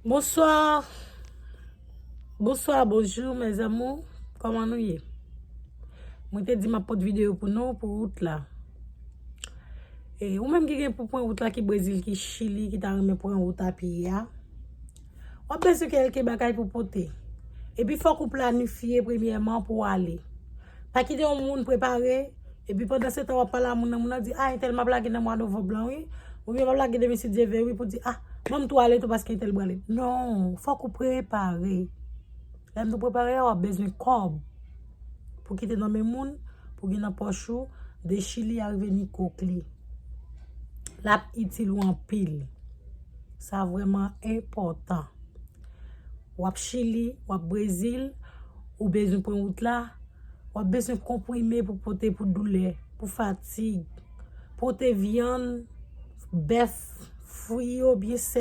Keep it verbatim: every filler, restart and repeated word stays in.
Bonsoir. Bonsoir, bonjour mes amours. Kòman nou ye? Mwen te di m ap pote videyo pou nou pou wout la. E ou menm ki gen pou pran wout la, ki Brezil, ki Chili, ki ta renmen pran wout a pye a, w ap bezwen kèlke bagay pou pote. Epi fòk ou planifye premyèman pou w ale. Pa kite yon moun prepare, epi pandan se tan w ap pale a moun nan, moun nan di, "A, entèl m ap lage nan mwa novanm lan, wi." Oubyen m ap lage demen si Dye vle, wi, pou di, "A, ban m tou ale tou paske entèl prale." Non, fòk ou prepare. Lè m di w prepare a, w ap bezwen kòb pou kite nan men moun, pou gen nan pòch ou, de Chili a rive Nicoclé. L ap itil ou anpil. Sa vrèman enpòtan. W ap Chili, w ap Brezil, ou bezwen pran wout la, w ap bezwen konprime pou pote pou doulè, pou fatig. Pote vyann, bèf, fri yo, byen